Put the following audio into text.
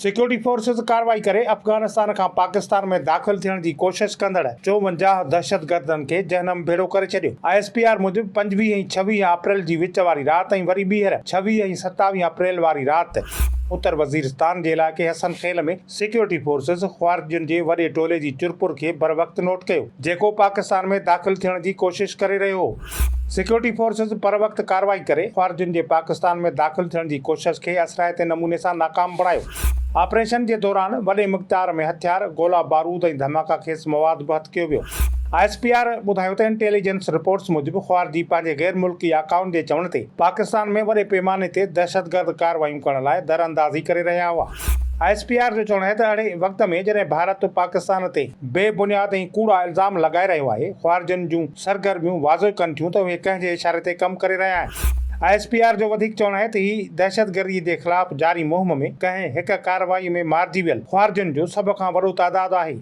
Security forces ڪارروائي ڪري افغانستان کان پاڪستان ۾ داخل ٿيڻ جي ڪوشش ڪندڙ 54 دهشتگردن کي جهنم ڀيڙو ڪري ڇڏيو. I S P R موجب 25 ۽ 26 اپريل جي وچ واري رات ۽ وري ٻيهر 26 ۽ 27 اپريل واري رات اتر وزيرستان جي علائقي حسن خيل ۾ سيڪيورٽي فورسز خوارجين جي وڏي ٽولي جي چرپر کي بروقت نوٽ ڪيو، جيڪو پاڪستان ۾ داخل ٿيڻ جي ڪوشش ڪري رهيو هو. سيڪيورٽي فورسز بروقت ڪارروائي ڪري خوارجين جي پاڪستان ۾ داخل ٿيڻ جي ڪوشش کي اثرائتي نموني سان ناڪام بڻايو. آپريشن جي دوران وڏي مقدار ۾ هٿيار، گولا بارود ۽ ڌماڪا خيز مواد به هٿ ڪيو ويو. I S P R ٻڌايو ته انٽيليجنس رپورٽس موجب خوارجي پنهنجي غير ملڪي آقائن جي چوڻ تي پاڪستان ۾ وڏي پيماني تي دهشتگرد ڪارروايون ڪرڻ لاء دراندازي ڪري رهيا هئا. I S P R جو چوڻ آهي ته اهڙي وقت ۾ جڏهن ڀارت پاڪستان تي بي بنياد ۽ ڪوڙا الزام لڳائي رهيو آهي، خوارجين جون سرگرميون واضح ڪن ٿيون ته اهي ڪنهن جي اشاري تي ڪم ڪري رهيا آهن. I S P R جو وڌيڪ چوڻ آهي ته هي دهشتگردي جي خلاف جاري مهم ۾ ڪنهن هڪ ڪارروائي ۾ مارجي ويل خوارجين جو سڀ کان وڏو تعداد آهي.